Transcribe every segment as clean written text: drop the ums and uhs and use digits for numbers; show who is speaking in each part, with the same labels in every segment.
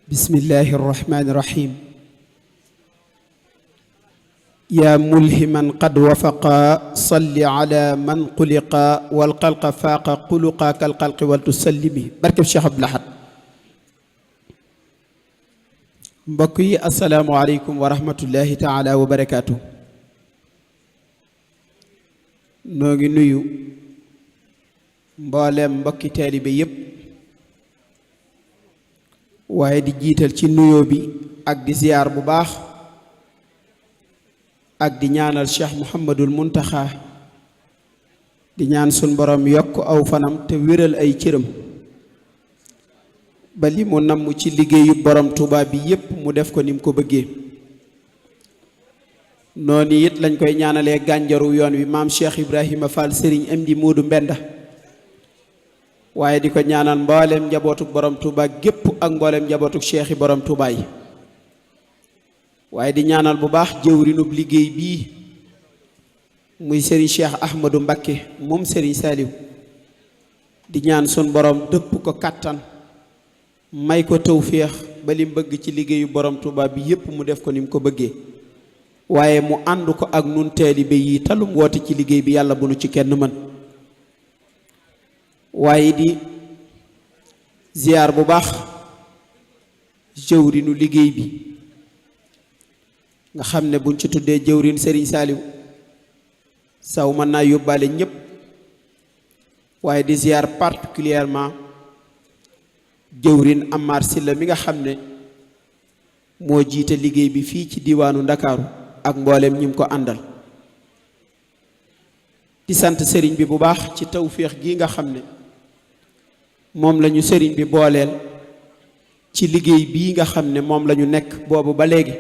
Speaker 1: بسم الله الرحمن الرحيم يا ملهما قد وفقا صل على من قلقا والقلق فاق قلقا كالقلق والتسلمي بركب الشيخ عبد الأحد mbokk yi asalaamualeykum wa rahmatullahi taala wa barakaatu noo ngi nuyu mboolem mbokki taalibe yépp waaye di jiital ci nuyoo bi ak di ziyaar bu baax ak di ñaanal Cheikh Mouhamadul Muntaxa di ñaan sun borom yokk aw fanam te wéral ay cëram ba li mu namm ci liggéeyu borom Tuuba bi yépp mu def ko ni mu ko bëggee noonu it lañ koy ñaanalee gànjaru yoon wi maam Cheikh Ibrahima Fall Serigne Amdi Moodu Mbenda waaye di ko ñaanal mboolem njabootuk borom Tuuba gépp ak mboolem njabootuk Cheikh yi borom Tuuba yi waaye di ñaanal bu baax jëwrinub liggéey bii muy Serigne Cheikh Ahmadou Mbakke moom Serigne Saliou di ñaan sun borom dëpp ko kàttan may ko tawféex ba li mu bëgg ci liggéeyu borom Tuuba bi yépp mu def ko ni mu ko bëggee waaye mu ànd ko ak nun taalibe yi talum woote ci liggéey bi yàlla bu nu ci kenn mën waaye di ziyaar bu baax jëwrinu liggéey bi nga xam ne buñ ci tuddee jëwrin Serigne Saliou saw mën naa yóbbaale ñépp waaye di ziyaar particulièrement jëwrin Amar Silla mi nga xam ne moo jiite liggéey bi fii ci diiwaanu Ndakaaru ak mboolem ñi mu ko àndal di sant sëriñ bi bu baax ci tawféex gi nga xam ne moom lañu sëriñ bi booleel ci liggéey bii nga xam ne moom lañu nekk boobu ba léegi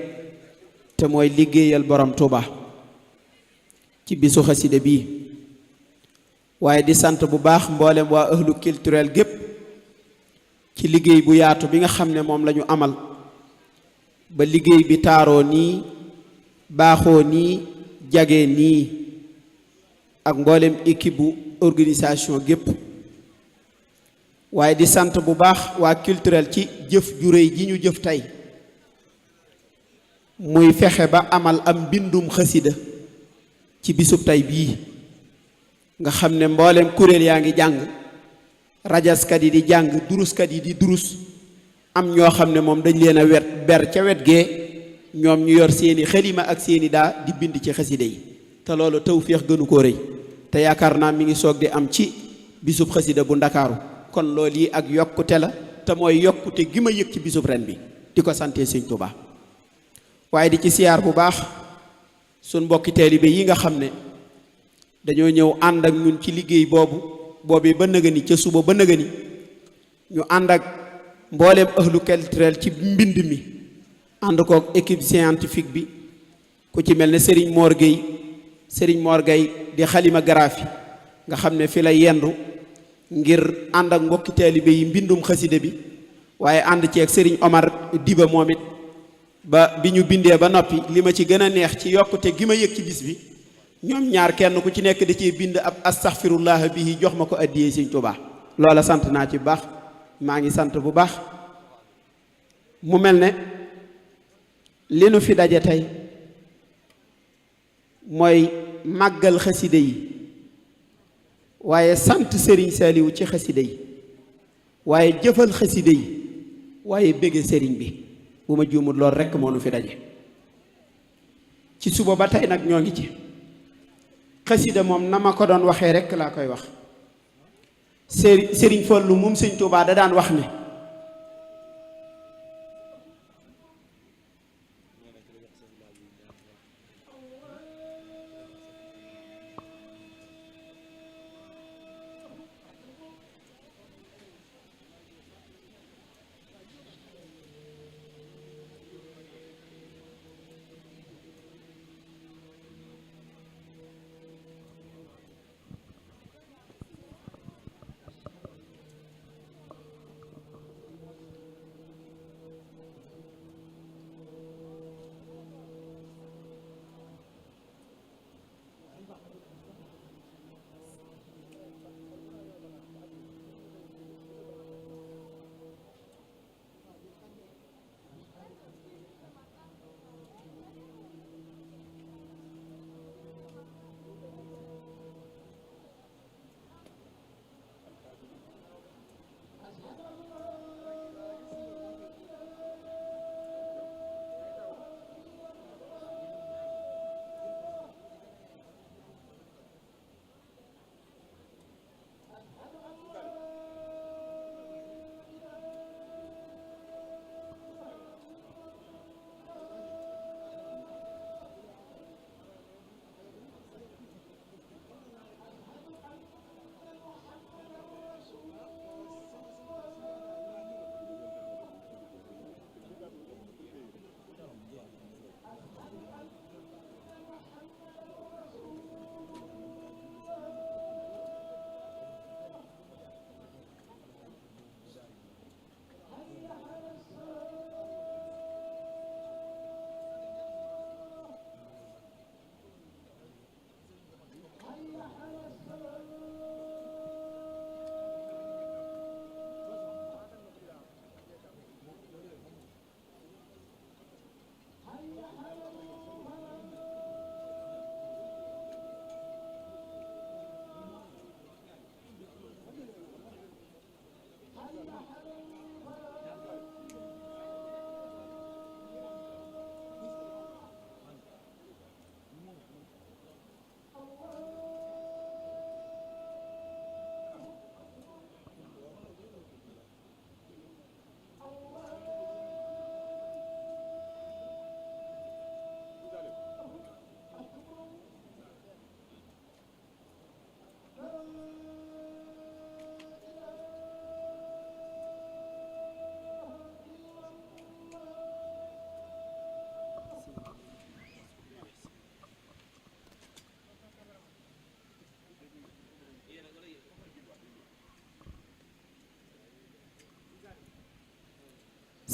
Speaker 1: te mooy liggéeyal borom Tuuba ci bisu xaside bii waaye di sant bu baax mboolem waa ëhlu culturel gépp ci liggéey bu yaatu bi nga xam ne moom lañu amal ba liggéey bi taaroo nii baaxoo nii jagee nii ak mboolem équipe bu organisation gépp waaye di sant bu baax waa culturel ci jëf ju réy ji ñu jëf tey muy fexe ba amal am mbindum xasida ci bisub tey bii nga xam ne mboolem kuréel yaa ngi jàng rajaskat yi di jàng duruskat yi di durus am ñoo xam ne moom dañ leen a ber ca wet gee ñoom ñu yor seeni xalima ak seeni daa di bind ci xaside yi te loolu tawféex gënu koo rëy te yaakaar naa mi ngi soog di am ci bisub xasida bu Ndakaaru kon loolu yi ak yokkute la te mooy yokkute gi ma yëg ci bisub ren bi di ko sante Sëñ Tuubaa waaye di ci siyaar bu baax suñ mbokki taalibe yi nga xam ne dañoo ñëw ànd ak ñun ci liggéey boobu ba nëga ni ca suba ba nëga ni ñu ànd ak mbooleem ahlu culturel ci mbind mi ànd kook équipe scientifique bi ku ci mel ne Serigne Mor Gueye di xalima graphie nga xam ne fi la yendu ngir ànd ak mbokki taalibe yi mbindum xaside bi waaye ànd ceeg Serigne Omar Diba moom it ba bi ñu bindee ba noppi li ma ci gën a neex ci yokkute gi ma yëg ci bis bi ñoom ñaar kenn ku ci nekk da cee bind ab astaghfirullah bihi jox ma ko addiyee Sëñ Tuubaa loola sant naa ci bu baax maa ngi sant bu baax mu mel ne li nu fi daje tey mooy màggal xaside yi waaye sant Serigne Saliou ci xaside yi waaye jëfal xaside yi waaye bëgge Serigne bi bu ma juumul lool rekk moo nu fi daje ci suba ba tey nag ñoo ngi ci xasida moom na ma ko doon waxee rekk laa koy wax Sëriñ Fallu moom Sëñ Tuubaa da daan wax ne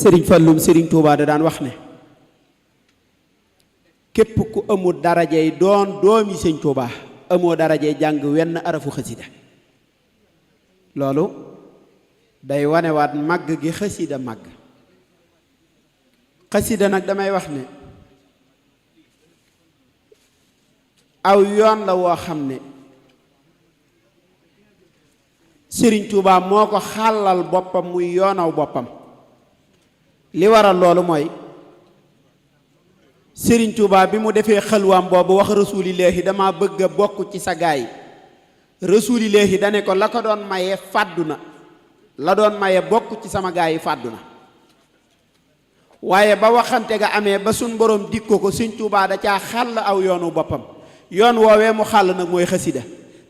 Speaker 1: sëriñ Fallum sëriñ Tuubaa da daan wax ne képp ku amul darajey doon doomi sëñ Tuubaa amoo darajey jàng wenn arafu xasida loolu day wanewaat màgg gi xasida màgg xasida nag damay wax ne aw yoon la woo xam ne sëriñ Tuubaa moo ko xàllal boppam muy yoonaw boppam li waral loolu mooy sëriñ Tuubaa bi mu defee xalwaam boobu wax rasuulillaahi dama bëgg a bokk ci sa gaay rasuulillaahi dane ko la ko doon maye fàddu na la doon maye bokk ci sama gaay yi fàddu na waaye ba waxante ga amee ba suñ borom dik ko sëriñ Tuubaa da caa xàll aw yoonu boppam yoon woowee mu xàll nag mooy xasida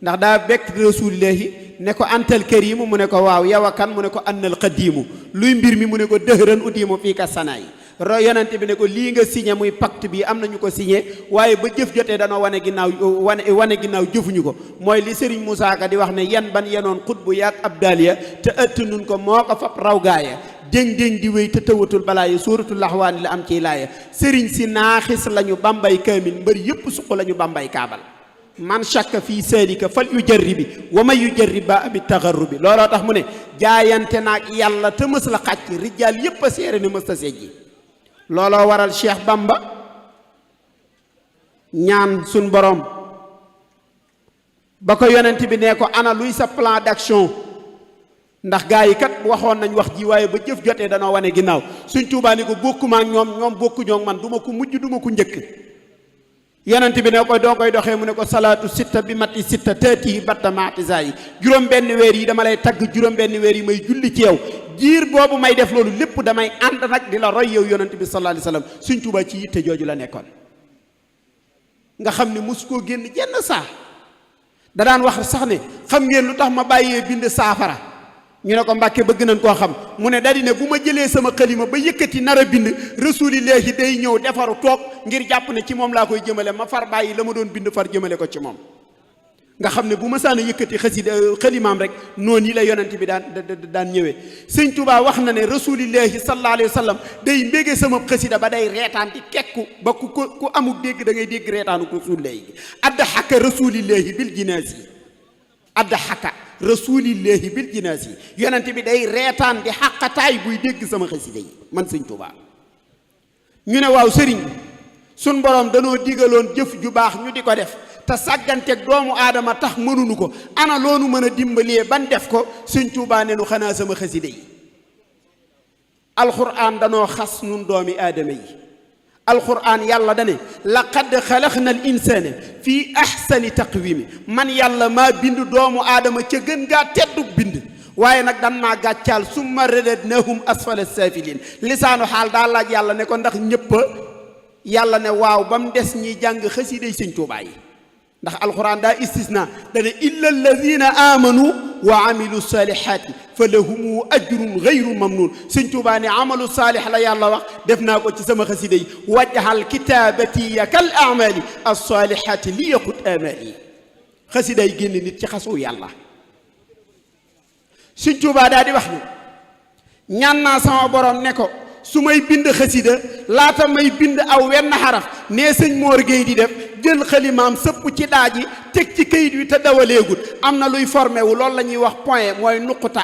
Speaker 1: ndax daa bekk rasuulillaahi ne ko antal kariimu mu ne ko waaw yow a kan mu ne ko annal qadiimu luy mbir mi mu ne ko dëhëran udiimu fii ka sanaay yonent bi ne ko lii nga signé muy pacte bi am nañu ko signé waaye ba jëf jotee danoo wane ginnaaw jëfuñu ko mooy li Serigne Moussa Ka di wax ne yan ban yenoon xutbu yaak abdaliya te ëtt nun ko moo ko fab raw gaaya déng-déng di wéy te tëwatul balaa yi suuratul laxwaani la am ciy laaya sëriñ si naaxis lañu bambay kaamil mbër yëpp suq lañu bambay kaabal man shakka fii saalika fal yu jarribi wa man yu jarrib ba abi taxarrubi looloo tax mu ne jaayante naag yàlla te mës la xàcc rijjaal yépp a seere ne mës ta sejji looloo waral Cheikh Bamba ñaan suñ borom ba ko yonent bi nee ko ana luy sa plan d'action ndax gaa yi kat waxoon nañ wax ji waaye ba jëf jotee danoo wane ginnaaw suñ Tuubaa ni ko bokkuma ak ñoom bokkuñoo man duma ko mujj duma ko njëkk yonent bi ne ko doo koy doxee mu ne ko salaatu sitta bi mati sitta taati batta maatisa yi juróom benn weer yi dama lay tagg juróom benn weer yi may julli ci yow jiir boobu may def loolu lépp damay ànd nag di la roy yow yonent bi sallallahu alayhi wasallam suñ Tuubaa ci yitte jooju la nekkoon nga xam ne mosu koo génn jenn saa da daan wax sax ne xam ngeen lu tax ma bàyyee bind saafara ñu ne ko Mbàkke bëgg nañ koo xam mu ne daldi ne bu ma jëlee sama xalima ba yëkkati nar a bind rasuulillaahi day ñëw defaru toog ngir jàpp ne ci moom laa koy jëmale ma far bàyyi la ma doon bind far jëmale ko ci moom nga xam ne bu ma saana yëkkati xalimaam rek noonu yi la yonent bi daan ñëwee sëñ Tuubaa wax na ne rasuulillaahi sallallaahu alayhi wa sallam day mbégee sama xasida ba day reetaan di kekku ba ku amuk dégg da ngay dégg reetaanu rasuulillaahi adda xakka rasuulillaahi bil jinaasi adda xakka rasuulillaahi bil jinaasi yonent bi day reetaan di xaqataay buy dégg sama xasida yi man sëñ Tuubaa ñu ne waaw sëriñ suñ borom danoo digaloon jëf ju baax ñu di ko def te sàgganteeg doomu aadama tax mënuñu ko ana loonu mën a dimbalee ban def ko sëñ Tuubaa ne nu xanaa sama xasida yi alxuraan danoo xas nun doomi aadama yi alquran yàlla dane laqad xalaqna al insana fii ahsani taqwimi man yàlla maa bind doomu aadama ca gën gaa teddug bind waaye nag dan maa gàccaal summa radadnahum asfala safilin lisaanu xaal daa laaj yàlla ne ko ndax ñëpp yàlla ne waaw ba mu des ñiy jàng xasiiday sëñ Tuubaa yi ndax alquran daa istisna dane illa alladina amanu wa amilu salihati fa lahumu ajrun gayru mamnun sëñ Tuubaa ne amalu saalih la yàlla wax def naa ko ci sama xasida yi wajhal kitabatiya kal amali alsalihati li yaqut amali xasida yi génn nit ci xasu yàlla sëñ Tuubaa daa di wax ni ñaan naa sama borom ne ko su may bind xasida laata may bind aw wenn xaraf nee sëñ Moor Géey di def jël xalimaam sëpp ci daaji teg ci kayit wi te dawaleegut am na luy formé wu loolu la ñuy wax point mooy nuquta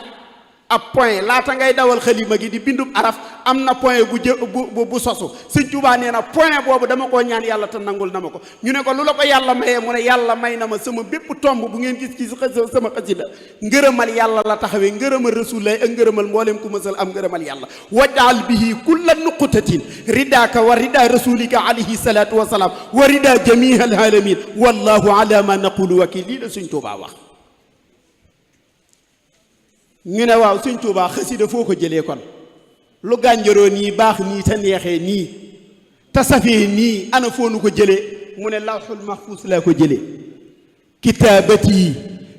Speaker 1: ab point laata ngay dawal xalima gi di bindub araf am na point bu sosu sëñ Tuubaa nee na point boobu dama koo ñaan yàlla te nangul na ma ko ñu ne ko lu la ko yàlla mayee mu ne yàlla may na ma sama bépp tomb bu ngeen gis ci sama xasida ngërëmal yàlla la taxawee ngërëmal rasulillahi ak ngërëmal mboolem ku mësal am ngërëmal yàlla wajal bihi kulla nuqutatin ridaaka wa rida rasulika alayhi salatu wasalaam wa rida jamiha alalamin wallahu ala ma naqulu wakil lii la sëñ Tuubaa wax ñu ne waaw sëñ Tuubaa xasida foo ko jëlee kon lu gànjaroo nii baax nii te neexee nii te safee nii ana foo nu ko jëlee mu ne lawxul mahfuus laa ko jëlee kitaabati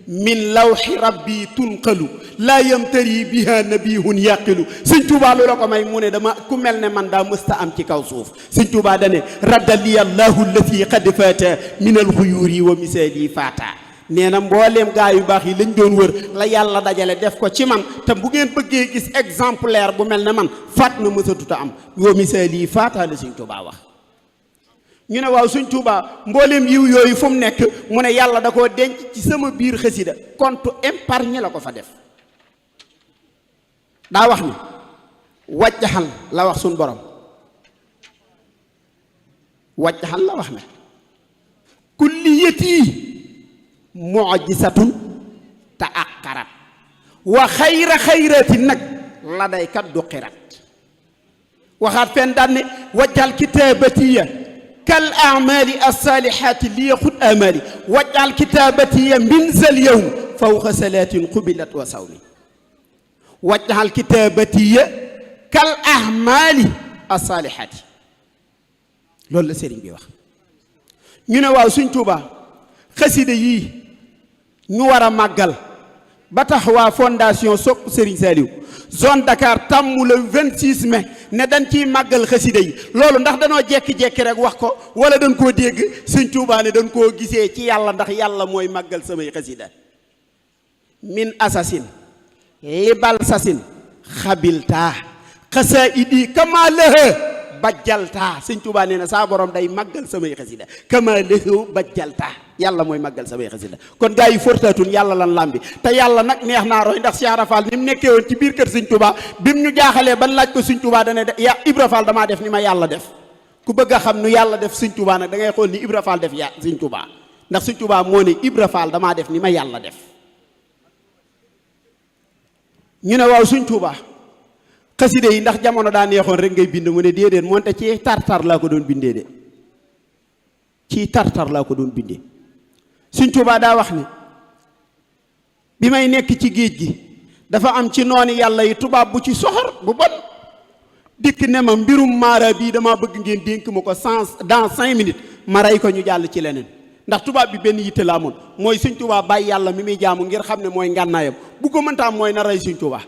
Speaker 1: min lawxi rabbi tunqalu laa yamtari biha nabihun yaqilu sëñ Tuubaa lu la ko may mu ne dama ku mel ne man daa mësta am ci kaw suuf sëñ Tuubaa dane radda li allahu allati qad faata min alxuyuuri wa misaali faata nee na mbooleem gaa yu baax yi lañ doon wër la yàlla dajale def ko ci man te bu ngeen bëggee gis exemplaire bu mel ne man faat na mësatuta am yoo misaal yi faataale Sëñ Tuubaa wax. ñu ne waaw Sëñ Tuubaa mbooleem yiw yooyu fu mu nekk mu ne yàlla da koo denc ci sama biir xasida compte épargne la ko fa def. daa wax ni wàccaxal la wax suñ borom wàccaxal la wax ne kulliyati mu'jizatun ta'aqqarat wa xayratin nag la day kat du xirat waxaat fenn daan ne wàccal kitaabatiya kal a'maali as-saalihaati li yaxud amaali wàccal kitaabatiya min zal yawm fawqa salaatin qubilat wa sawmi wàccal kitaabatiya kal a'maali as-saalihaati loolu la sëriñ bi wax. ñu ne waaw Sëñ Tuubaa xasida yii ñu war a màggal ba tax waa fondation Sopp Serigne Saliou zone Dakar tàmmu le 26 mai ne dañ ciy màggal xasida yi loolu ndax danoo jekki-jekki rek wax ko wala dañ koo dégg Sëñ Tuubaa ne dañ koo gisee ci yàlla ndax yàlla mooy màggal samay xasida min asasin libal sasin xabiltaa xasaidi kama lëhë bajjaltaa Sëñ Tuubaa nee na saa borom day màggal samay xasida kama lëhë bajjaltaa yàlla mooy màggal samay xasida kon gaa yi fortaatun yàlla lan lambi te yàlla nag neex naa roy ndax Cheikh Rafal ni mu nekkee woon ci biir kër Sëñ Tuubaa bi mu ñu jaaxalee ban laaj ko Sëñ Tuubaa dane ya Ibra Fall damaa def ni ma yàlla def ku bëgg a xam nu yàlla def Sëñ Tuubaa nag da ngay xool ni Ibra Fall def Sëñ Tuubaa ndax Sëñ Tuubaa moo ne Ibra Fall damaa def ni ma yàlla def. ñu ne waaw Sëñ Tuubaa xaside yi ndax jamono daa neexoon rek ngay bind mu ne déedéet moonte ci tartar laa ko doon bindee de ci tartar laa ko doon bindee. Sëñ Tuubaa daa wax ni bi may nekk ci géej gi dafa am ci noonu yàlla yi tubaab bu ci soxor bu bon dikk ne ma mbirum maara bii dama bëgg ngeen dénk ma ko dans 5 minutes ma rey ko ñu jàll ci leneen ndax tubaab bi benn yitte la amoon mooy Sëñ Tuubaa bàyyi yàlla mi muy jaamu ngir xam ne mooy ngànnaayam bu ko mëntaam mooy na rey Sëñ Tuubaa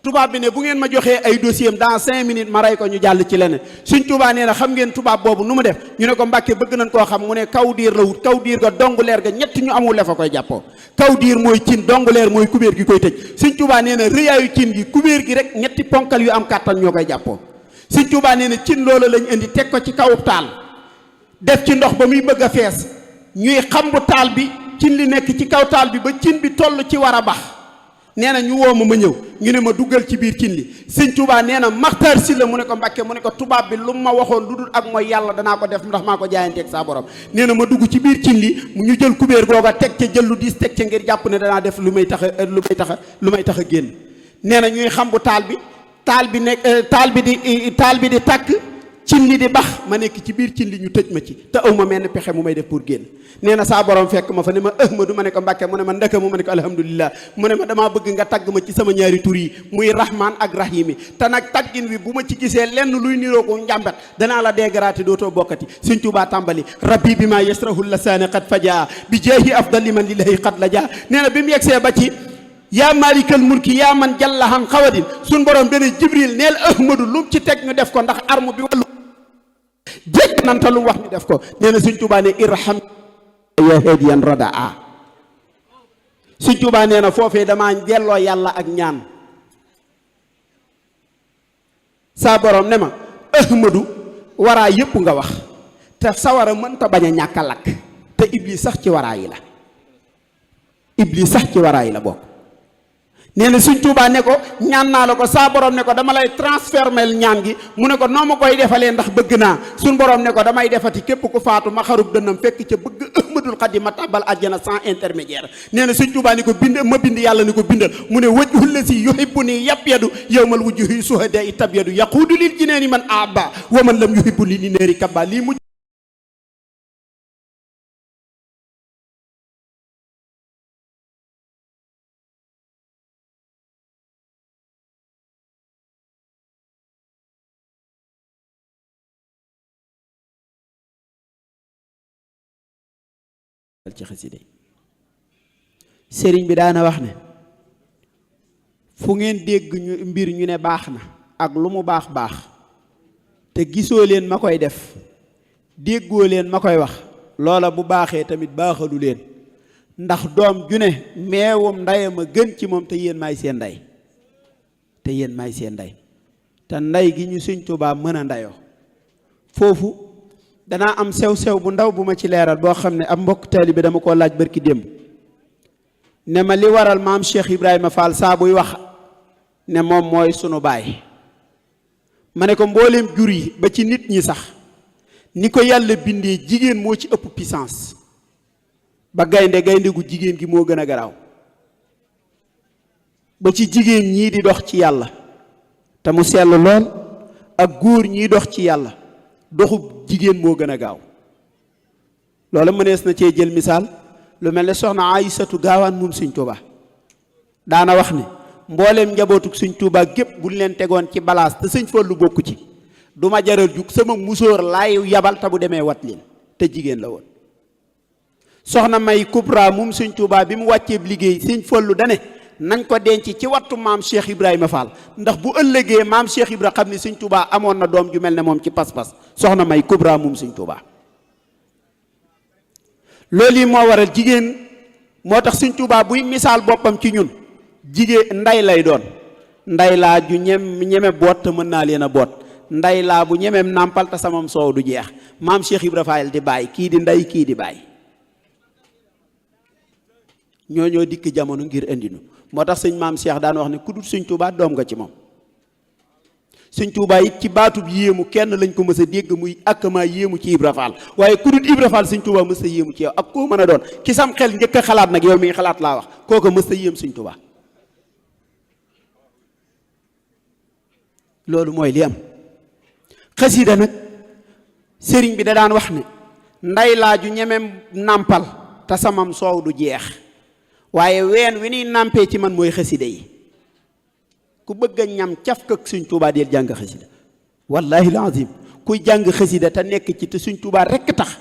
Speaker 1: tubaab bi ne bu ngeen ma joxee ay dossier dans 5 minutes ma rey ko ñu jàll ci leneen Sëñ Tuubaa nee na xam ngeen tubaab boobu nu mu def ñu ne ko Mbàkke bëgg nañ koo xam mu ne kaw diir la wut kaw diir ga dongu leer ga ñett ñu amul le fa koy jàppoo kaw diir mooy cin dongu leer mooy kubéer gi koy tëj Sëñ Tuubaa nee na rëyaayu cin gi kubéer gi rek ñetti ponkal yu am kàttan ñoo koy jàppoo Sëñ Tuubaa nee na cin loola lañ indi teg ko ci kawub taal def ci ndox ba muy bëgg a fees ñuy xambu taal bi cin li nekk ci kaw taal bi ba cin bi toll ci war a bax nee na ñu woo ma ñëw ñu ne ma duggal ci biir cin li Sëñ Tuubaa nee na Maxtaar Sylla mu ne ko Mbàkke mu ne ko tubaab bi lu ma waxoon lu dul ak mooy yàlla danaa ko def ndax maa ko jaayanteeg saa borom nee na ma dugg ci biir cin li ñu jël kubéer googa teg ca jël lu diis teg ca ngir jàpp ne danaa def lu may tax a génn nee na ñuy xambu taal bi taal bi di tàkk cin li di bax ma nekk ci biir cin li ñu tëj ma ci te aw ma menn pexe mu may def pour génn nee na saa borom fekk ma fa ne ma Ahmadu ma ne ko Mbàkke mu ne ma ndaka mu ma ne ko alhamdulillah mu ne ma damaa bëgg nga tagg ma ci sama ñaari tur yi muy rahman ak rahimi te nag taggin wi bu ma ci gisee lenn luy niroo ko njàmbat danaa la dégraté dootoo bokkati Sëñ Tuubaa tàmbali rabbi bi ma yasrahu lasaani qad fajaa bi jaahi afdali man lillahi qad la jaa nee na bi mu yegsee ba ci yaa maalikal mulki yaa man jallahan xawadin suñ borom dana Jibril neel Ahmadu lu mu ci teg ñu def ko ndax arme bi wàllu jégg nanta lu mu wax ñu def ko nee na Sëñ Tuubaa ne irham ya hadiyan radaa Sëñ Tuubaa nee na foofee damaa delloo yàlla ak ñaan saa borom ne ma Ahmadu waraa yépp nga wax te sawara mënta bañ a ñàkk a lakk te Iblis sax ci waraa yi la bokk nee na Sëñ Tuubaa ne ko ñaan naa la ko saa borom ne ko dama lay transformel ñaan gi mu ne ko noo ma koy defalee ndax bëgg naa suñ borom ne ko damay defati képp ku faatu ma xarub dënnam fekk ca bëgg Ahmadul Xadim ma tàbbal àjjana sans intermédiaire nee na Sëñ Tuubaa ni ko bind ma bind yàlla ni ko bindal mu ne wajhul lazi yuhibbuni yabyadu yawmal wujuhi suhadaa tabyadu yaquudu lil jinaani man abba wa man lam yuhibbu li naari kabba lii mu ci xasida yi sëriñ bi daana wax ne fu ngeen dégg ñu mbir ñu ne baax na ak lu mu baax baax te gisoo leen ma koy def déggoo leen ma koy wax loola bu baaxee tamit baaxalu leen ndax doom ju ne meewum ndeyam a gën ci moom te yéen maay seen ndey te yéen maay seen ndey te ndey gi ñu Sëñ Tuubaa mën a ndeyoo foofu danaa am sew-sew bu ndaw bu ma ci leeral boo xam ne ab mbokk taalibe bi dama koo laaj barki démb ne ma li waral maam Cheikh Ibrahima Fall saa buy wax ne moom mooy sunu baay ma ne ko mbooleem jur yi ba ci nit ñi sax ni ko yàlla bindee jigéen moo ci ëpp puissance ba gaynde gu jigéen gi moo gën a garaaw ba ci jigéen ñii di dox ci yàlla te mu sell lool ak góor ñiy dox ci yàlla doxub jigéen moo gën a gaaw loolu mënees na cee jël misaal lu mel ne soxna Aysatu gaawaan moom Sëñ Tuubaa daana wax ne mbooleem njabootuk Sëñ Tuubaa gépp buñ leen tegoon ci balaas te Sëñ Fallu bokku ci du ma jaral jug sama musóor laay yabal te bu demee wat leen te jigéen la woon soxna May Kubra moom Sëñ Tuubaa bi mu wàcceeb liggéey Sëñ Fallu dane nañ ko denc ci wattu maam Cheikh Ibrahima Fall ndax bu ëllëgee maam Cheikh Ibrahima xam ne Sëñ Tuubaa amoon na doom ju mel ne moom ci pas-pas soxna May Kubra moom Sëñ Tuubaa loolu yi moo waral jigéen moo tax Sëñ Tuubaa buy misaal boppam ci ñun jigéen nday lay doon nday laa ju ñeme boot te mën naa leen a boot nday laa bu ñemeem nàmpal te samam soow du jeex maam Cheikh Ibrahima Fall di bàyyi kii di nday kii di bàyyi ñoo dikk jamono ngir indinu moo tax sëñ maam Cheikh daan wax ne ku dul Sëñ Tuubaa doom nga ci moom Sëñ Tuubaa it ci baatub yéemu kenn lañ ko mës a dégg muy ak maa yéemu ci Ibra Fall waaye ku dul Ibra Fall Sëñ Tuubaa mës a yéemu ci yow ak koo mën a doon ki sam xel njëkk a xalaat nag yow mi ngi xalaat laa wax kooku mës a yéem Sëñ Tuubaa loolu mooy li am xasida nag sëriñ bi da daan wax ne nday laa ju ñemem nàmpal te samam soow du jeex waaye ween wi nuy nàmpee ci man mooy xasida yi ku bëgg a ñam caf kak Sëñ Tuubaa deel jàng xasida wallahi lazim kuy jàng xasida te nekk ci te Sëñ Tuubaa rekk tax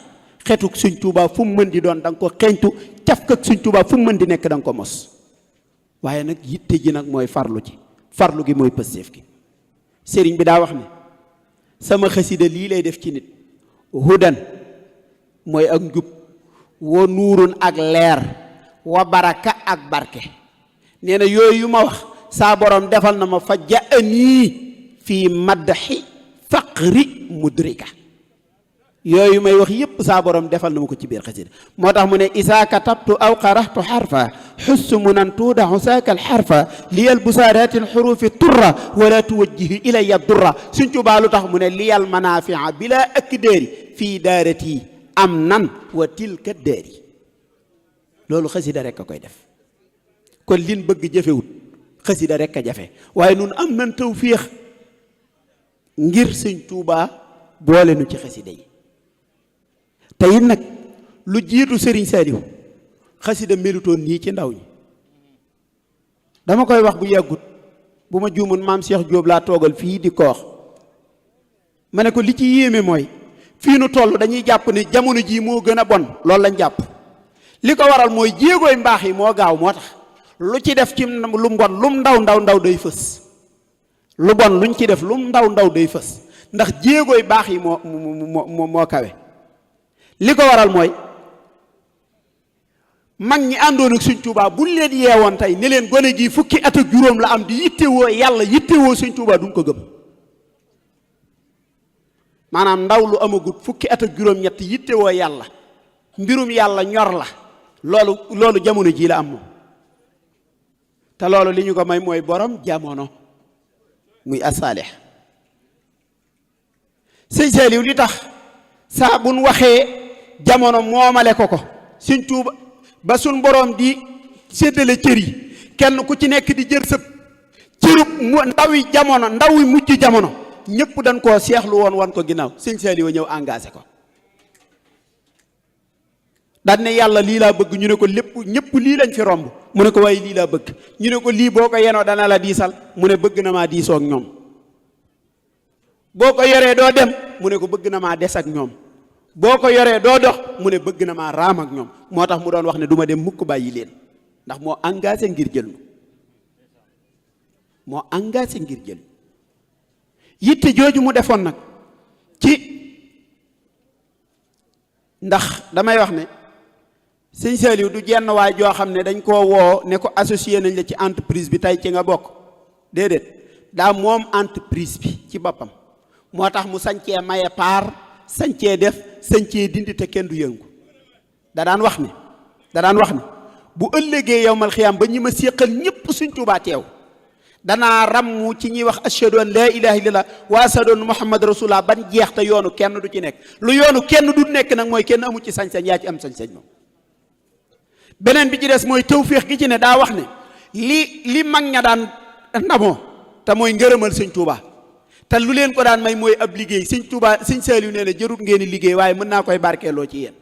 Speaker 1: xetuk Sëñ Tuubaa fu mu mën di doon da nga ko xeeñtu caf kak Sëñ Tuubaa fu mu mën di nekk da nga ko mos waaye nag yitte ji nag mooy farlu ci farlu gi mooy pëstéef gi sëriñ bi daa wax ne sama xasida lii lay def ci nit hudan mooy ak njub wa nuurun ak leer wa baraka ak barke nee na yooyu yu ma wax saa borom defal na ma fa jaanii fii maddaxi faqri mudrika yooyu may wax yépp saa borom defal na ma ko ci biir xasida moo tax mu ne isaa katabtu aw qaraxtu xarfa xussu munan tuudaxu saaka alxarfa liyal busaaraati alxurufi turra wala tuwajjihi ilaya durra Sëñ Tuubaa lu tax mu ne liyal manafia bila akdaari fii daarati am nan wa tilka daari loolu xasida rek a koy def kon lin bëgg jafewut xasida rek a jafe waaye nun am nan tawfiix ngir Sëñ Tuubaa boole nu ci xasida yi te it nag lu jiitu Sëriñ Saaliw xasida melutoon nii ci ndaw ñi dama koy wax bu yàggut bu ma juumoon maam Cheikh Diop laa toogal fii di ko wax ma ne ko li ci yéeme mooy fii nu toll dañuy jàpp ne jamono jii moo gën a bon loolu lañ jàpp li ko waral mooy jéegooy mbaax yi moo gaaw moo tax lu ci def ci lu mbon lum ndaw day fës lu bon luñ ci def lum ndaw day fës ndax jéegooy baax yi moo kawe li ko waral mooy mag ñi àndoon ak Sëñ Tuubaa buñ leen yeewoon tey ne leen gone gi fukki at ak juróom la am di yittewoo yàlla yittewoo Sëñ Tuubaa duñ ko gëm maanaam ndaw lu amagut fukki at ak juróom ñett yittewoo yàlla mbirum yàlla ñor la loolu jamono jii la am moom te loolu li ñu ko may mooy borom jamono muy asaalix Sëñ Saaliw li tax saa buñ waxee jamono moomale ko Sëñ Tuubaa ba suñ borom di séddale cër yi kenn ku ci nekk di jër sëb cërub ndawi jamono ndawi mujj jamono ñëpp dañ koo seexlu woon wan ko ginnaaw Sëñ Saaliw ñëw engagé ko daan ne yàlla lii laa bëgg ñu ne ko lépp ñëpp lii lañ fi romb mu ne ko waaye lii laa bëgg ñu ne ko lii boo ko yenoo dana la diisal mu ne bëgg na maa diisoo ak ñoom boo ko yoree doo dem mu ne ko bëgg na maa des ak ñoom boo ko yoree doo dox mu ne bëgg na maa raam ak ñoom moo tax mu doon wax ne du ma dem mukk bàyyi leen ndax moo engagé ngir jël moo engagé ngir jël yitte jooju mu defoon nag ci ndax damay wax ne sëñ Saliou du jenn waay joo xam ne dañ koo woo ne ko associé nañ la ci entreprise bi tey ci nga bokk déedéet daa moom entreprise bi ci boppam moo tax mu sañcee maye paar sañcee def sañcee dindi te kenn du yëngu da daan wax ne bu ëllëgee yowmal xiyaam ba ñi ma séqal ñëpp suñ Tuubaa teew danaa rammu ci ñuy wax ashhadu an laa ilaaha illallah wa ashhadu anna muhammad rasulullah ban jeex te yoonu kenn du ci nekk lu yoonu kenn du nekk nag mooy kenn amu ci sañ-sañ yaa ci am sañ-sañ moom. beneen bi ci des mooy tawféex gi ci ne daa wax ne li mag ña daan ndamoo te mooy ngërëmal sëñ Tuubaa te lu leen ko daan may mooy ab liggéey sëñ Tuubaa sëñ Saliou nee na jërut ngeen di liggéey waaye mën naa koy barkeeloo ci yéen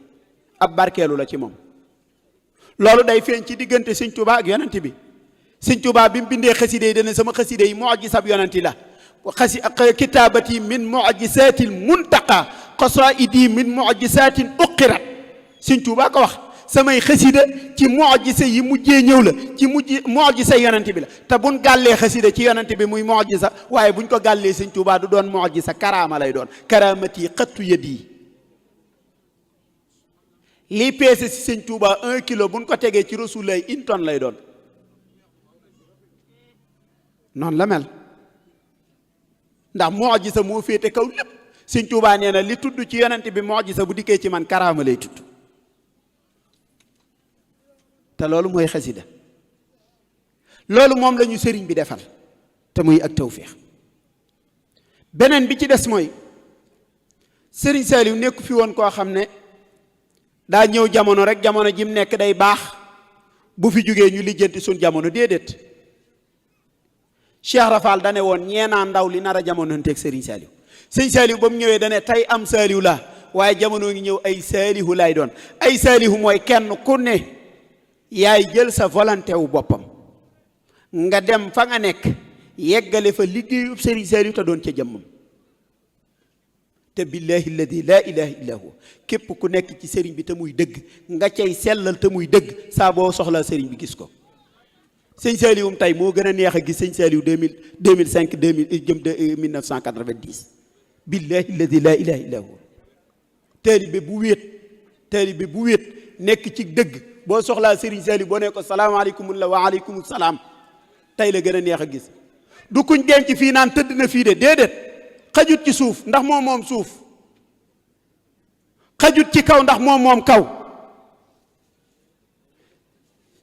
Speaker 1: ab barkeelu la ci moom. loolu day feeñ ci diggante sëñ Tuubaa ak yonent bi sëñ Tuubaa bi mu bindee xaside yi dana sama xaside yi mu'jizab yonent la kitaabati min mu'jizatil muntaqa qasaidi min mu'jizatin uqirat sëñ Tuubaa ko wax samay xasida ci mu'jiza yi mujjee ñëw la ci mu'jiza yonent bi la te buñ gàllee xasida ci yonent bi muy mu'jiza waaye buñ ko gàllee sëñ Tuubaa du doon mu'jiza karaama lay doon karaamati xattu yadi lii peese si sëñ Tuubaa 1 kilo buñ ko tegee ci Rasulullah 1 tonne lay doon noonu la mel ndax mu'jiza moo féete kaw lépp sëñ Tuubaa nee na li tudd ci yonent bi mu'jiza bu dikkee ci man karaama lay tudd te loolu mooy xasida loolu moom la ñu sëriñ bi defal te muy ak tawféex beneen bi ci des mooy sëriñ Saliou nekku fi woon koo xam ne daa ñëw jamono rek jamono jim nekk day baax bu fi jógee ñu lijjanti suñ jamono déedéet Cheikh Rafal dane woon ñeenaa ndaw li nar a jamononteeg sëriñ Saliou sëriñ Saliou ba mu ñëwee dane tey am Saliou la waaye jamono ngi ñëw ay Saliou lay doon ay Saliou mooy kenn ku ne yaay jël sa volonté wu boppam nga dem fa nga nekk yeggale fa liggéeyub sëriñ Saliou te doon ca jëmmam te billahi alladi laa ilaha illa huwa képp ku nekk ci sëriñ bi te muy dëgg nga cay sellal te muy dëgg saa boo soxlaa sëriñ bi gis ko sëñ Saliou tey moo gën a neex a gis sëñ Saliou 2005 jëm 1990 billahi alladi laa ilaha illa huwa taalibe bu wéet nekk ci dëgg boo soxlaa sëriñ Saliou boo ne ko salaamaaleykum la wa aleykum salaam tey la gën a neex a gis du kuñ denc fii naan tëdd na fii de déedéet xajut ci suuf ndax moom suuf xajut ci kaw ndax moom kaw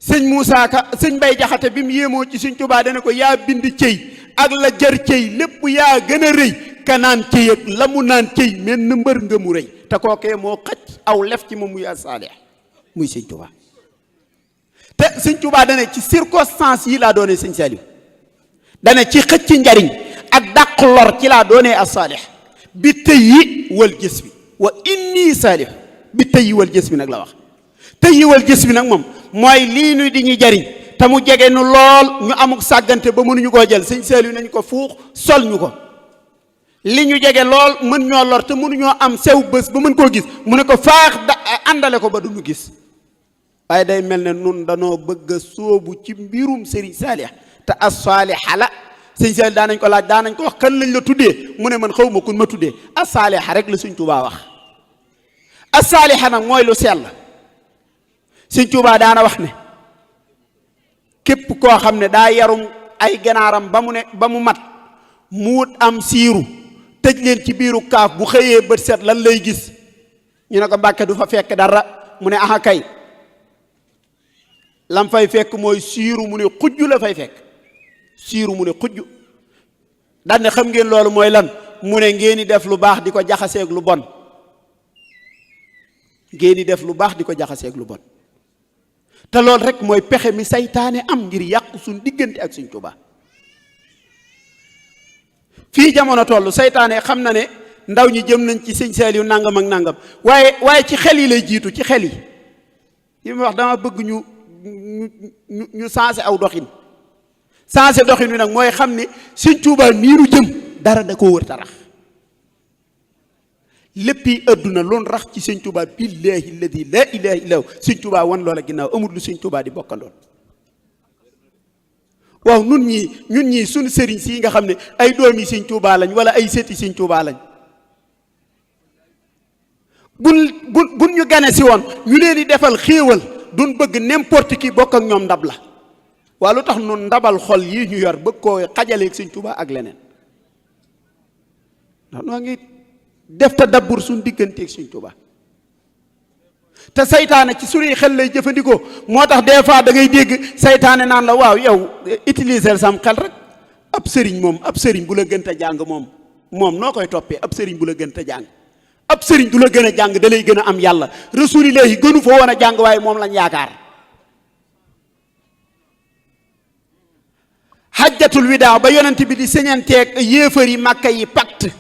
Speaker 1: sëñ Moussa Ka sëñ Mbay Jaxate bi mu yéemoo ci sëñ Tuubaa dana ko yaa bind cëy ak la jar cëy lépp yaa gën a rëy ka naan cëy ak la mu naan cëy mel na mbër nga mu rëy te kookee moo xaj aw lef ci moom muy asaalih muy sëñ Tuubaa te sëñ Tuubaa dana ci circonstance yi laa doonee sëñ Saliou dana ci xëcc njariñ ak dàq lor ci laa doonee asaalih bi tëyi wal jës bi wa inni saalih bi tëyi wal jës bi nag la wax tëyi wal jës bi nag moom mooy lii nu di ñu jariñ te mu jege nu lool ñu amuk sàggante ba mënuñu koo jël sëñ Saliou nañ ko fuux sol ñu ko li ñu jege lool mën ñoo lor te mënuñoo am sew bés ba mën koo gis mu ne ko faax àndale ko ba duñu gis waaye day mel ne nun danoo bëgg a sóobu ci mbirum sëriñ Saliou te as-saaliha la sëñ Saliou daanañ ko laaj daanañ ko wax kan lañ la tuddee mu ne man xaw ma kun ma tuddee as-saaliha rek la sëñ Tuubaa wax as-saaliha nag mooy lu sell sëñ Tuubaa daana wax ne képp koo xam ne daa yarum ay ganaaram ba mu mat mu wut am siiru tëj leen ci biiru kaaf bu xëyee bët set lan lay gis ñu ne ko Mbàkke du fa fekk dara mu ne aha kay lam fay fekk mooy siiru mu ne xujju la fay fekk siiru mu ne xujju daan ne xam ngeen loolu mooy lan mu ne ngeen di def lu baax di ko jaxaseeg lu bon ngeen di def lu baax di ko jaxaseeg lu bon te loolu rek mooy pexe mi saytaane am ngir yàqu suñ diggante ak Sëñ Tuubaa fii jamono toll saytaane xam na ne ndaw ñi jëm nañ ci sëñ Saliou nangam ak nangam waaye ci xel yi lay jiitu ci xel yi mu wax dama bëgg ñu sensé aw doxin sensé doxin wi nag mooy xam ne Sëñ Tuubaa niiru jëm dara da koo wër tarax lépp yi adduna loon rax ci Sëñ Tuubaa billahi alladi laa ilaha illa hu Sëñ Tuubaa wan loola ginnaaw amul lu Sëñ Tuubaa di bokkandoon waaw ñun ñii suñu sëriñ si nga xam ne ay doomi Sëñ Tuubaa lañ wala ay sëti Sëñ Tuubaa lañ buñ ñu gane si woon ñu leen di defal xéewal duñ bëgg n'importe qui bokk ak ñoom ndab la waa lu tax nun ndabal xol yii ñu yor bëgg koo xajaleeg Sëñ Tuubaa ak leneen ndax noo ngi def tadabbur suñ digganteeg Sëñ Tuubaa te saytaane ci suñuy xel lay jëfandikoo moo tax des fois da ngay dégg saytaane naan la waaw yow utiliser sam xel rek ab sëriñ bu la gën a jàng moom noo koy toppee ab sëriñ bu la gën a jàng ab sëriñ du la gën a jàng da lay gën a am yàlla rasulillahi gënu fa woon a jàng waaye moom lañ yaakaar hajjatul widaa ba yonent bi di señanteeg yéefar yi màkka yi pacte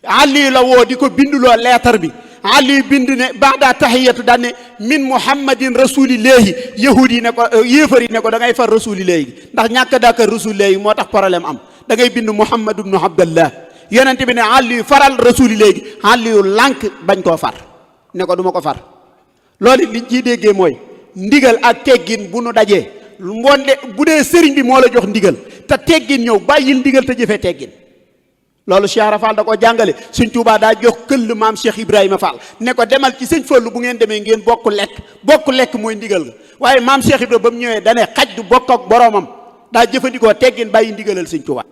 Speaker 1: Ali la woo di ko binduloo leetar bi Ali bind ne baada tahiyatu daan ne min muhammadin rasulillahi yahud yi ne ko yéefar yi ne ko da ngay far rasulillahi ndax ñàkk daaka rasulillahi moo tax problème am da ngay bind muhammad ibnu abdallah yonent bi ne Ali faral rasulillahi Ali lànk bañ koo far ne ko du ma ko far loolu liñ ciy déggee mooy ndigal ak teggin bu nu dajee mbonde bu dee sëriñ bi moo la jox ndigal te teggin ñëw bàyyil ndigal te jëfee teggin loolu Cheikh Ibra Fall da ko jàngale Sëñ Tuubaa daa jox këll maam Cheikh Ibrahima Fall ne ko demal ci sëñ Fallu bu ngeen demee ngeen bokk lekk mooy ndigal nga waaye maam Cheikh Ibrahima ba mu ñëwee dane xaj du bokk ak boroomam daa jëfandikoo teggin bàyyi ndigalal Sëñ Tuubaa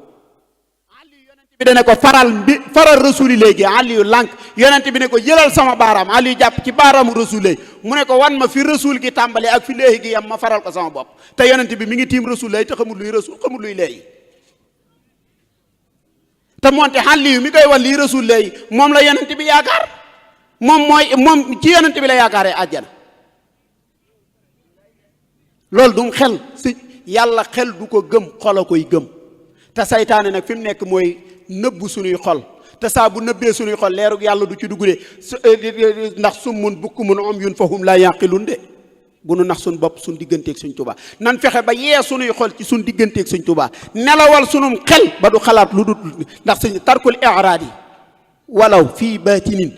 Speaker 1: bi dane ko faral rasuli léegi Aliyu lànk yonent bi ne ko jëlal sama baaraam Aliyu jàpp ci baaraamu rasul léegi mu ne ko wan ma fi rasul gi tàmbale ak fi léegi gi yam ma faral ko sama bopp te yonent bi mi ngi tiim rasul léegi te xamul luy rasul xamul luy léegi te moonte Aliyu mi koy wan lii rasul léegi moom la yonent bi yaakaar moom ci yonent bi la yaakaaree àjjana loolu du xel si yàlla xel du ko gëm xol a koy gëm te saytaane nag fi mu nekk mooy nëbbu suñuy xol te saa bu nëbbee suñuy xol leerug yàlla du ci dugg de ndax summun bukkumun umyun fahum laa yaqilun de bu nu nax suñ bopp suñ digganteeg Sëñ Tuubaa nan fexe ba yee suñuy xol ci suñ digganteeg Sëñ Tuubaa nelawal sunum xel ba du xalaat lu dul ndax suñ tarkul i'raad yi walaw fii baatinin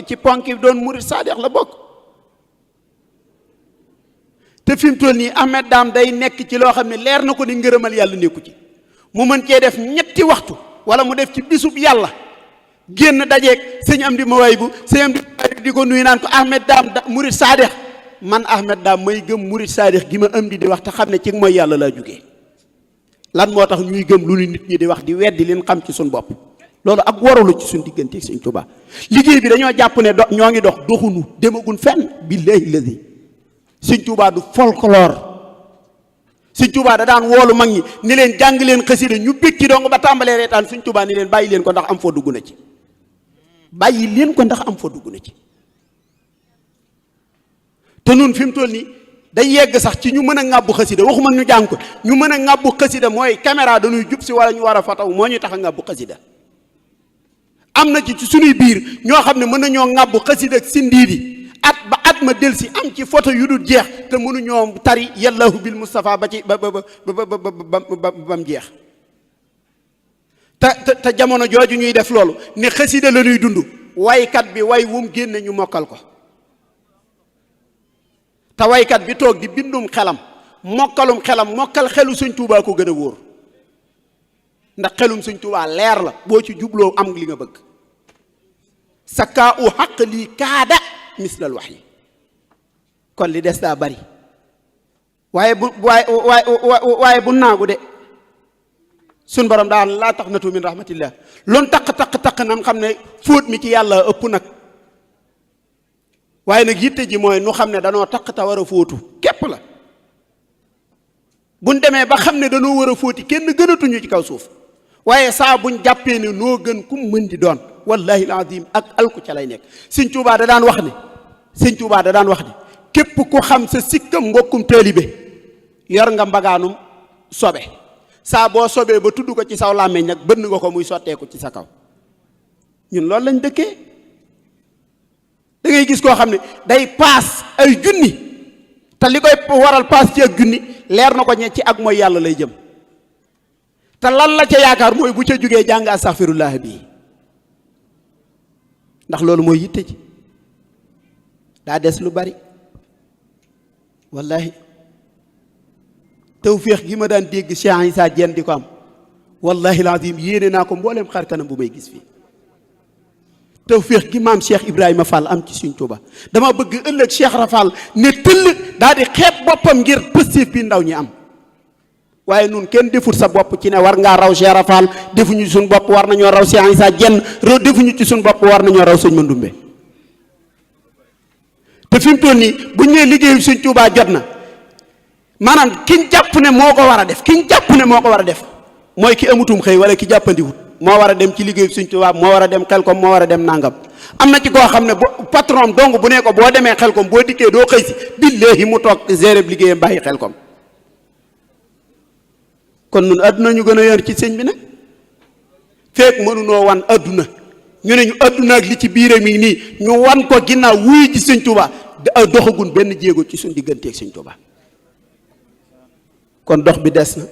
Speaker 1: ci ponki doon murid saadix la bokk te fi mu toll nii Ahmed Dame day nekk ci loo xam ne leer na ko ni ngërëmal yàlla nekku ci mu mën cee def ñetti waxtu wala mu def ci bisub yàlla génn dajeeg sëñ am di maway bu sëñ am di ko nuyu naan ko Ahmed Dame murid saadix man Ahmed Dame may gëm murid saadix gi ma am di wax te xam ne ci mooy yàlla laa jugee lan moo tax ñuy gëm lu nit ñi di wax di weddi leen xam ci suñ bopp loolu ak warulu ci suñ diggante Sëñ Tuubaa liggéey bi dañoo jàpp ne ñoo ngi dox doxunu demagun fenn billahi lazi Sëñ Tuubaa du folklore Sëñ Tuubaa da daan woolu mag ñi ni leen jàng leen xasida ñu bég ci dong ba tàmbalee reetaan Sëñ Tuubaa ni leen bàyyi leen ko ndax am foo dugg na ci bàyyi leen ko ndax am foo dugg na ci te nun fi mu toll nii day yegg sax ci ñu mën a ŋàbbu xasida waxuma ñu jàng ko ñu mën a ŋàbbu xasida mooy caméra dañuy jub si wala ñu war a fotow moo ñuy tax a ŋàbbu xasida am na ci suñuy biir ñoo xam ne mën nañoo ŋàbbu xasida ak sindiidi at ma del si am ci photo yu dul jeex te mënuñoo tari yallahu bil Mustafa ba ci ba mu jeex te jamono jooju ñuy def loolu ne xasida la ñuy dund waykat bi way wum génne ñu mokkal ko te waykat bi toog di bindum xelam mokkal xelu Sëñ Tuubaa ko gën a wóor ndax xelum Sëñ Tuubaa leer la boo ci jubloo am li nga bëgg sakkaa u xaq lii kaada mislal wax yi kon li des daa bari waaye bu naagu de suñ borom daal laa tax natu min rahmatillah loon taq nan xam ne fóot mi ci yàlla ëpp nag waaye nag yitte ji mooy nu xam ne danoo taq te war a fóotu képp la buñ demee ba xam ne danoo war a fóoti kenn gënatuñu ci kaw suuf waaye saa buñ jàppee ne noo gën ku mën di doon wallahi alazim ak alku ca lay nekk Sëñ Tuubaa da daan wax ne képp ku xam sa sikkam mbokkum taalibe yor nga mbagaanum sobe saa boo sobee ba tudd ko ci saw làmmeñ nag bënn nga ko muy sotteeku ci sa kaw ñun loolu lañ dëkkee da ngay gis koo xam ne day paas ay junni te li koy waral paas ci ak junni leer na ko ñe ci ak mooy yàlla lay jëm te lan la ca yaakaar mooy bu ca jógee jàng astaghfirullah bii ndax loolu mooy yitte ji daa des lu bari wallahi tawféex gi ma daan dégg Cheikh Issa Diène di ko am wallahi alazim yéene naa ko mbooleem xar kanam bu may gis fii tawféex gi maam Cheikh Ibrahima Fall am ci Sëñ Tuubaa dama bëgg ëllëg Cheikh Rafal ne tëll daal di xeeb boppam ngir positif bi ndaw ñi am waaye nun kenn deful sa bopp ci ne war ngaa raw Cheikh Rafal defuñu ci suñ bopp war nañoo raw Cheikh Issa Diène defuñu ci suñ bopp war nañoo raw sëñ Mandoumbe te fi mu toll nii bu ñu nee liggéeyu sëñ Tuubaa jot na maanaam kiñ jàpp ne moo ko war a def kiñ jàpp ne moo ko war a def mooy ki amutum xëy wala ki jàppandiwut moo war a dem ci liggéeyu sëñ Tuubaa moo war a dem Xelkom moo war a dem nangam am na ci koo xam ne patron dong bu ne ko boo demee Xelkom boo dikkee doo xëy si billaahi mu toog gérer liggéeyam bàyyi Xelkom kon nun adduna ñu gën a yor ci sëñ bi nag feek mënunoo wan adduna ñu ne ñu adduna ak li ci biiram yi nii ñu wan ko ginnaaw wuy ci sëñ Tuubaa doxagun benn jéego ci suñ digganteeg sëñ Tuubaa kon dox bi des na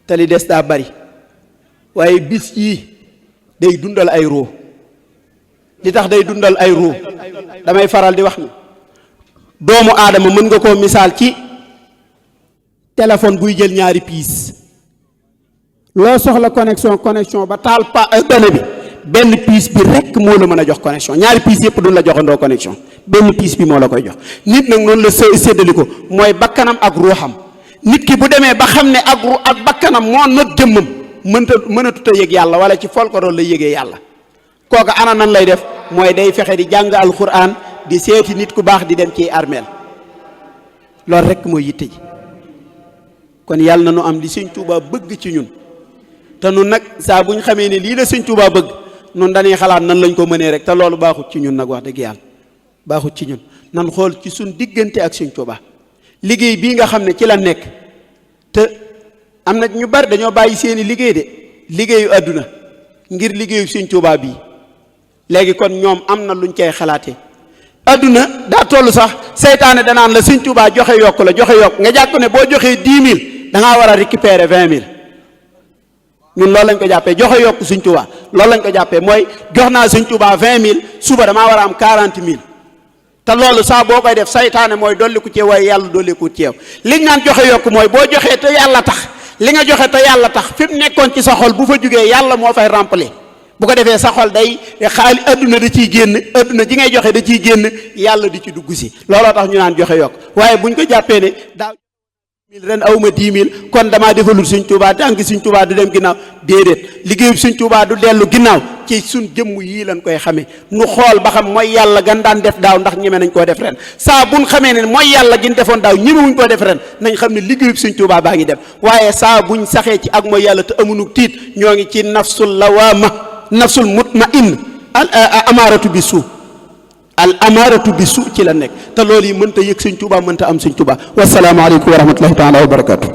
Speaker 1: te li des daa bari waaye bis yii day dundal ay ruu li tax day dundal ay ruu damay faral di wax ni doomu aadama mën nga koo misaal ci téléphone buy jël ñaari piis loo soxla connexion ba taal données bi benn piis bi rekk moo la mën a jox connexion ñaari piis yëpp duñ la joxandoo connexion benn piis bi moo la koy jox nit nag noonu la séddali ko mooy bakkanam ak ruuxam nit ki bu demee ba xam ne ak bakkanam moo not jëmmam mënatut a yëg yàlla wala ci folklore lay yëgee yàlla kooka ana nan lay def mooy day fexe di jàng alxuraan di seeti nit ku baax di dem ci armeel loolu rekk mooy yitte ji kon yàlla na nu am li sëñ Tuubaa bëgg ci ñun te nun nag saa bu ñu xamee ne lii la sëñ Tuubaa bëgg nun dañuy xalaat nan lañ ko mënee rek te loolu baaxut ci ñun nag wax dëgg yàlla baaxut ci ñun nan xool ci suñ diggante ak sëñ Tuubaa liggéey bii nga xam ne ci la nekk te am na ñu bari dañoo bàyyi seeni liggéey de liggéeyu àdduna ngir liggéeyu sëñ Tuubaa bii léegi kon ñoom am na luñ cay xalaatee àdduna daa toll sax seytaane danaan la sëñ Tuubaa joxe yokk la joxe yokk nga jàpp ne boo joxee 10 000 da ngaa war a récupérer 20 000 ñun loolu lañ ko jàppee joxe yokk sëñ Tuubaa loolu lañ ko jàppee mooy jox naa sëñ Tuubaa 20 000 suba damaa war a am 40 000 te loolu saa boo koy def saytaane mooy dolliku ci waaye yàlla dolliku ci yow liñ naan joxe yokk mooy boo joxee te yàlla tax li nga joxe te yàlla tax fi mu nekkoon ci sa xol bu fa jugee yàlla moo fay remplir bu ko defee sa xol day xaali adduna da ciy génn adduna ji ngay joxe da ciy génn yàlla di ci dugg si looloo tax ñu naan joxe yokk waaye buñ ko jàppee ne daaw 10 000 ren awma 10 000 kon damaa defalul Sëñ Tuubaa tànk Sëñ Tuubaa du dem ginnaaw déedéet liggéeyub Sëñ Tuubaa du dellu ginnaaw ci suñ jëmm yii lañ koy xamee nu xool ba xam mooy yàlla gan daan def daaw ndax ñeme nañ koo def ren saa buñ xamee ne mooy yàlla gin defoon daaw ñemewuñ koo def ren nañ xam ne liggéeyub Sëñ Tuubaa baa ngi dem waaye saa buñ saxee ci ak mooy yàlla te amuñu tiit ñoo ngi ci nafsul lawaama nafsul mutmain al amaaratu bi suu al amaaratu bi suu ci la nekk te loolu yi mënta yëg Sëñ Tuubaa mënta am Sëñ Tuubaa wassalaamu aleykum wa rahmatullahi taala wa barakatu